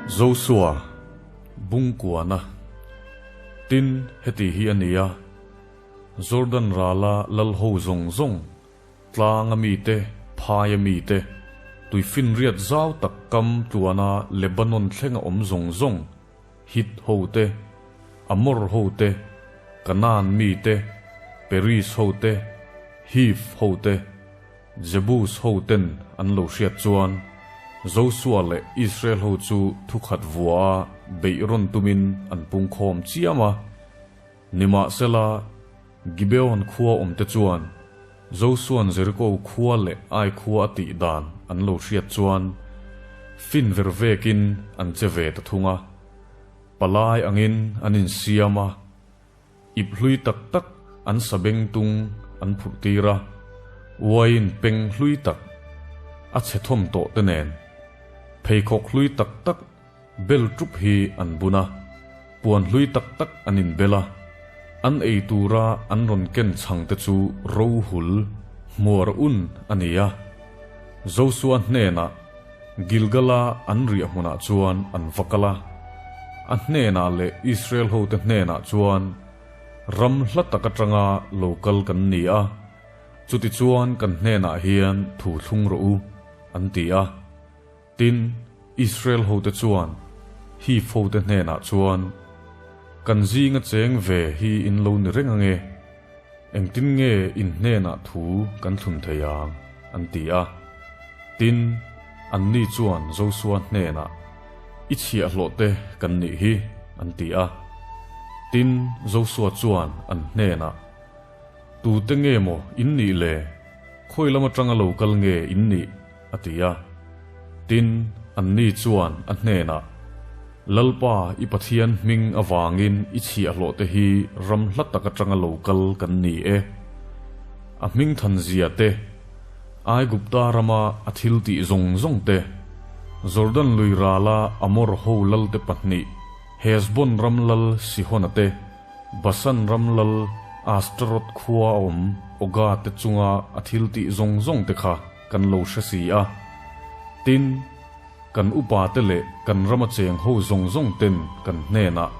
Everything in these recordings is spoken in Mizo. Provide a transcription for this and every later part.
Josua, Bungkuana, Tin, heti hi a ni a, Jordan rala lal ho zawng zawng, tlanga mite, phaia mite, tuifinriat zau tak kam tluana Lebanon thlenga awm zawng zawng, Hit ho te, Amor ho te, Kanaan mi te, Peris ho te, Hiv ho te, Jebus ho ten an lo hriat chuan Josua leh Israel ho chu thukhat vua a beih rawn tumin an pungkhawm chiam a. Nimahsela, Gibeon khua awmte chuan Josua'n Jeriko khua leh Ai khua a tih dan an lo hriat chuan fin ver vekin an che ve ta thung a. Palai angin an insiam a, ip hlui tak tak an sabeng tung an phurh tir a, uaiin peng hlui tak a chhe thawm tawh te nen pheikhawk hlui tak tak Bel ṭup hi an bun a, puan hlui tak tak an inbel a, an ei tura an rawn ken chhang te chu ro hul, hmuar un a ni a. Josua hnenah Gilgala an riah hmunah chuan an va kal a, a hnenah leh Israel hote hnenah chuan, Ram hla tak aṭanga lo kal kan ni a, chutichuan kan hnenah hian thu thlung rawh u, an ti a. Tin, Israel hote chuan Hiv hote hnenah chuan, Kan zinga cheng ve hi in lo ni reng ange, engtin nge in hnenah thu kan thlun thei ang? an ti a. Tin, anni chuan Josua hnenah, I chhiahhlawhte kan nih hi, an ti a. Tin, Josua chuan an hnenah, Tute nge maw in nih le? Khawi lam atanga lo kal nge in nih? a ti a. Tin, anni chuan a hnenah, Lalpa, i Pathian hming avangin i chhiahhlawhte hi ram hla tak atanga lo kal kan ni e. A hming thanzia te, Aigupta rama a thil tih zawng zawng te, Jordan lui rala Amor ho lalte pahnih, Hesbon ram lal Sihona te, Basan ram lal Ashtaroth khua a awm Oga te chunga a thil tih zawng zawng te kha kan lo hre si a. Tin, kan upa te leh kan rama cheng ho zawng zawng ten kan hnenah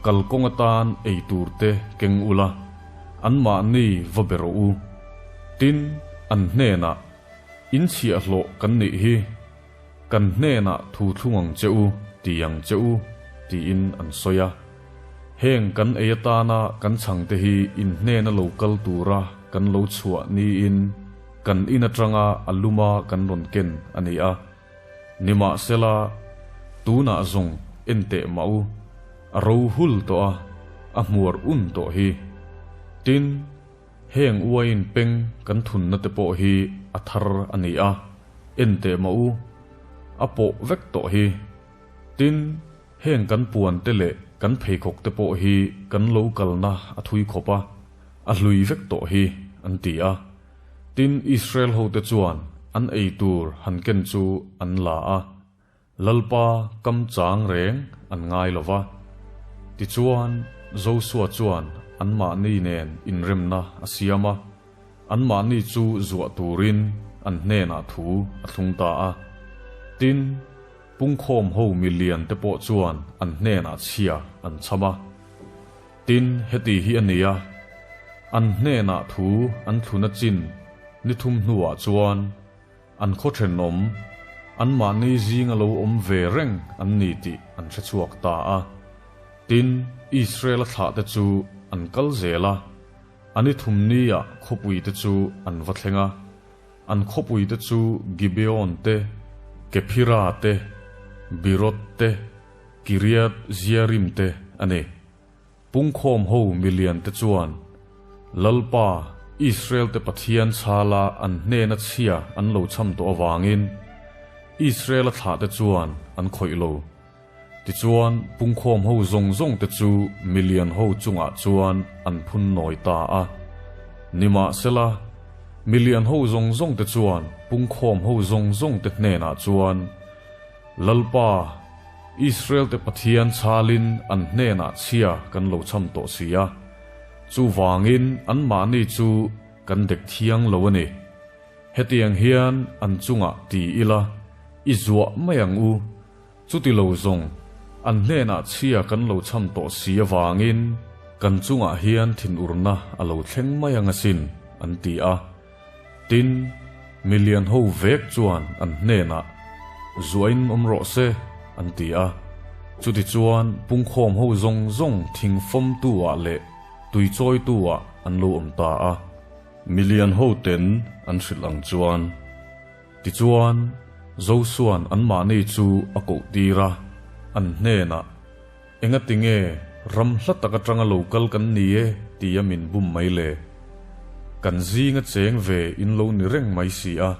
kalkawng atan ei tur te keng ula, anmahni va be rawh u. Tin, an hnenah, In chhiahhlawh kan nih hi. Kan hnenah thu thlung ang che u, ti ang che u, tiin an sawi a. Heng kan ei atana kan chhangte hi in hnena lo kal tura kan lo chhuah niin kan in atanga a luma kan rawn ken a ni a. Nimahsela, tunah zawng en teh mah u, a ro hul tawh a, a hmuar un tawh hi. Tin, Heng uaiin peng kan thunna te pawh hi a thar a ni a, en teh mah u, a pawh vek tawh hi. Tin, heng kan puan te leh kan pheikhawk te pawh hi kan lo kalna a thui khawp a, a hlui vek tawh hi, an ti a. Tin, Israel hote chuan an ei tur han ken chu an la a. Lalpa kam chang reng an ngai lo va. Tichuan, Josua chuan anmahni nen inremna a siam a, anmahni chu zuah turin an hnenah thu a thlung ta a. Tin, pungkhawm ho milian te pawh chuan an hnenah chhia an chham a. Tin, heti hi a ni a, an hnenah thu an thluna chin ni thum hnuah chuan, An khaw thenawm, anmahni zinga lo awm ve reng an ni tih an hre chhuak ta a. Tin, Israel-a thlahte chu an kal zel a, a ni thumnia khawpuite chu an va thleng a. An khawpuite chu Gibeon te, Kephira te, Beeroth te, Kiriath-jearim te a ni. Pungkhawm ho milian te chuan Lalpa, Israel te Pathian chhala an hnena chhia an lo chham tawh avangin Israel-a thlah te chuan an khawih lo. Tichuan, pungkhawm ho zawng zawng te chu milian ho chungah chuan an phun nawi ta a. Nimahsela, milian ho zawng zawng te chuan pungkhawm ho zawng zawng te hnenah chuan Lalpa, Israel-te Pathian chhalin an hnenah chhia kan lo chham tawh si a, chuvangin anmahni chu kan dek thiang lo a ni. Hetiang hian an chungah ti ila, i zuah mai ang u. Chuti lo zawng, an hnenah chhia kan lo chham tawh si avangin kan chungah hian thinurna a lo thleng mai ang asin, an ti a. Tin, milian ho vek chuan an hnenah, Zuain awm rawh se, an ti a. Chutichuan pungkhawm ho zawng zawng thing fawmtu-ah leh tuichawitu-ah an lo awm ta a. Milian ho ten an hrilh ang chuan. Tichuan, Josua'n anmahni chu a koh tir a, an hnenah, Engati nge ram hla tak atanga lo kal kan ni e tia min bum mai le? Kan zinga cheng ve in lo ni reng mai si a,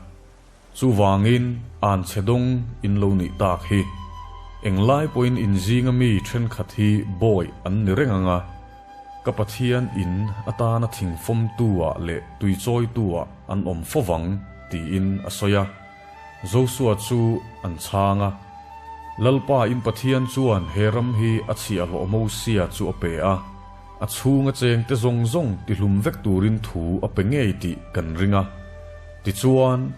chuvangin an chhe dawng in lo nih tak hi. Englai pawhin in zinga mi thenkhat hi bawi an ni reng ang a, ka Pathian in atana thingfawmtu-ah leh tuichawitu-ah an awm fo vang, tiin a sawi a. Josua chu an chhang a, Lalpa in Pathian chuan he ram hi a chhiahhlawh Mosia chu a pe a, a chhunga chengte zawng zawng tihlum vek turin thu a pe ngei tih kan ring a. Tichuan,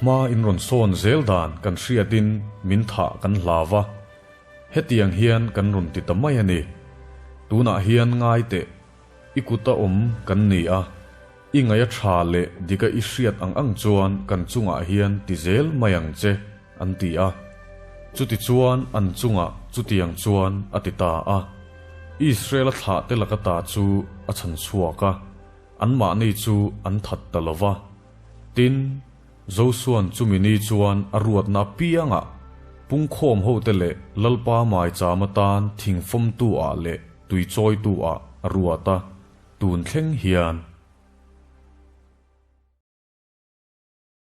hma in rawn sawn zel dan kan hriatin min thah kan hlau a, hetiang hian kan rawn ti ta mai a ni. Tunah hian ngai teh, i kuta awm kan ni a. I ngaih a tha leh dik a i hriat ang ang chuan kan chungah hian ti zel mai ang che, an ti a. Chutichuan an chungah chutiang chuan a ti ta a. Israel-a thlahte laka ta chu a chhan chhuak a, anmahni chu an that ta lo va. Tin, Josua'n chumi ni chuan a ruatna apiangah pungkhawm hote leh Lalpa maicham atan thingfawmtu-ah leh tuichawitu-ah a ruat a. Tun thleng hian.